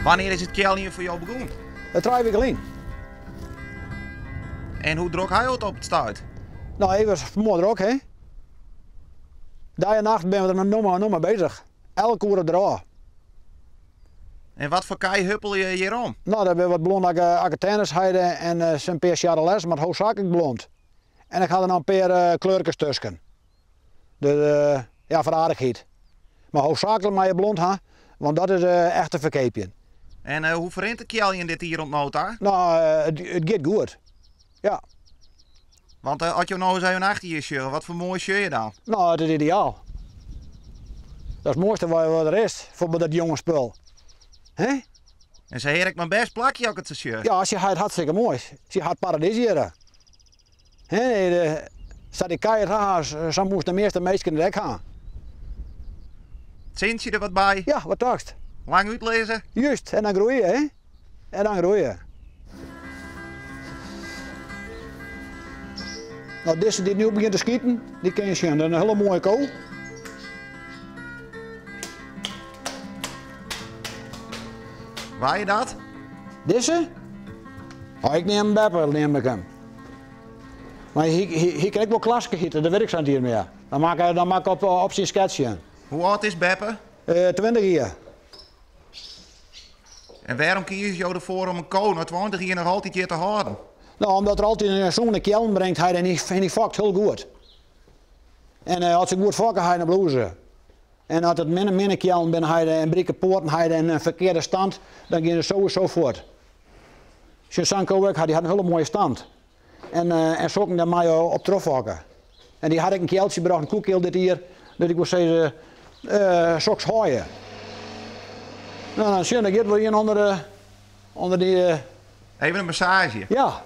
Wannear is it kealjen foar jo begûn? Trije wike lyn. En hoe drok ha jo it op it stuit? No, even moai drok, hè. Dei en nacht binne we der no mei bezich. Elke oere derôf. En wat foar kij huppelje hjir om? No, dat binne wat blonde Aquitaines-heide en in pear Charolais, mar hoofdzakelijk blond. En ik ha der noch in pear kleurkes tusken. Dus ja, foar de aardichheid. Mar hoofdzakelijk moatte je blond ha, want dat is echt te ferkeapjen. En hoe ferrint it kealjen dit jier oant no ta? No, it giet goed. Ja. Want as jo no ris even achter je sjogge, wat foar moai sjogge je dan? No, it is ideaal. Dat is it moaiste wat der is foar dat jonge spul. Hè? En se hear ik mar bêst plakje as ik it sa sjoch. Ja, se ha it hartstikke moai. Se ha it paradys hjir. Hè, sa't dy kij it ha, sa moasten de measte minsken it ek ha. Sintsje der wat by? Ja, wat tochtst? Lang útlizze? Juist, en dan groeie, hè? En dan groeie. No, dizze dy't nu begjint te skiten, dy kin je sjen. Dat is in hiele moaie ko. Wa is dat? Dizze? Oh, ik neam him Beppe, neam ik him. Mar hy, hy, hy kin ek wol Klaske hjitte, dat wit ik sa net mear. Dan moat ik, dan moat ik op, op syn sket sjen. Hoe âld is Beppe? 20 jier. En wêrom kieze jo derfoar om in ko nei 20 jier noch altyd hjir te hâlden? No, omdat er altyd in sûne keallen bringt hy en hy fokt hiel goed. En as se goed fokke hy dan bliuwe se. En as it minne minne keallen binne hy en brike poaten hy en in ferkearde stand, dan gean se sowieso fuort. Sjoch, sa'n ko ek, dy hat in hiele moaie stand. En, en sokken dêr meie jo op trochfokke. En dy hat ek in kealtsje brocht, in koekeal dit jier, dat ik wol sizze, uh, soks hâld je. No, dan sjoch, dan giet wol ien ûnder de, ûnder dy... Even in massaazje. Ja.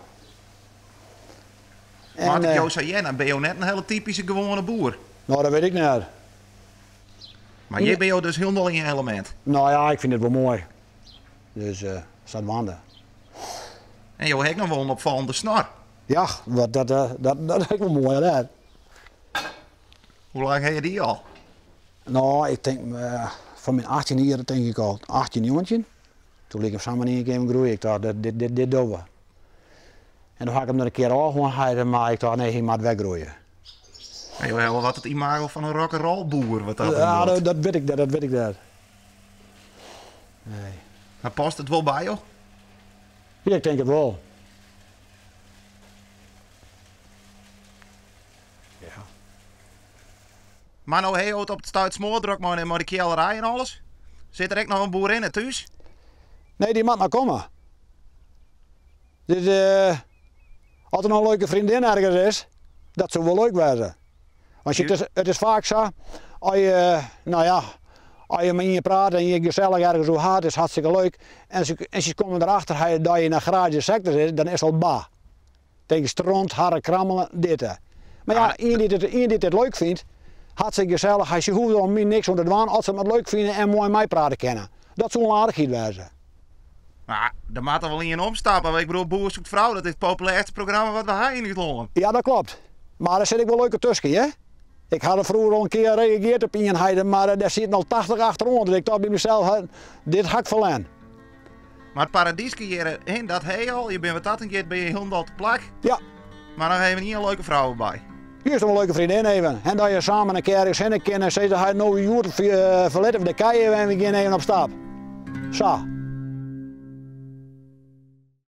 En, Mar as ik jo sa hear, dan binne jo net in hiele typyske gewoane boer. No, dat wit ik net. Mar hjir binne jo dus hielendal yn je elemint. No ja, ik fyn it wol moai. Dus uh, sadwaande. En jo ha ek noch wol in opfallende snor. Ja, dat, dat, dat, dat is ek wol moai, hè. Hoe lang ha je dy al? No, ik tink uh, fan myn 18 jier tink ik al, 18, 19. Toen liet ik him samar yn ien kear even groeien. Ik tocht, dit, dit, dit, dit dogge we. En doe ha ik him der in kear ôfhân, mar ik tocht, nee, hy moat wer groeie. Ja, jo hawwe wat it imago fan in rock'n'roll boer, wat dat Ja, dat, dat wit ik net, dat wit ik net. Nee. Maar past it wol by jo? Ja, ik tink it wol. Ja. Mar no ha jo it op it stuit smoardrok mei mei de keallerij en alles. Sit der ek noch in boerinne thús? Nee, dy moat noch komme. Dus uh, as der noch in leuke freondin ergens is, dat soe wol leuk wêze. Want it is, it is faak sa, as je, no ja, as je mei ien praat en je gesellich ergens oer hat, is hartstikke leuk. En se, en se komme derachter dat je yn de agraryske sektor sit, dan is al bah. Tink stront, harre krammelen, dit. Mar ja, ien dy't it, ien dy't it leuk fynt, hartstikke gesellich, hy, se hoege der om my niks oan te dwaan as se it mar leuk fine en moai meiprate kinne. Dat soe in aardichheid wêze. Mar der moat der wol ien omstappe, want ik bedoel Boer zoekt Vrouw, dat is it populêrste programma wat we ha yn ús lân. Ja, dat klopt. Mar der sit ek wol leuke tusken, hear. Ik ha der froeger al in kear reageard op ien heide, mar dêr sieten al 80 achteroan, dus ik tocht by mysels, dit ha ik ferlern. Mar it paradyske hjir, hin, dat ha je al. Je binne wat dat oangiet, binne je hielendal te plak. Ja. Mar noch even ien leuke frou derby. Juist in leuke vriendin even. En dat je samen een keer ergens heen kunnen en zeggen, no hjoed ferlitte we de kij even en we gean even op stap. Sa.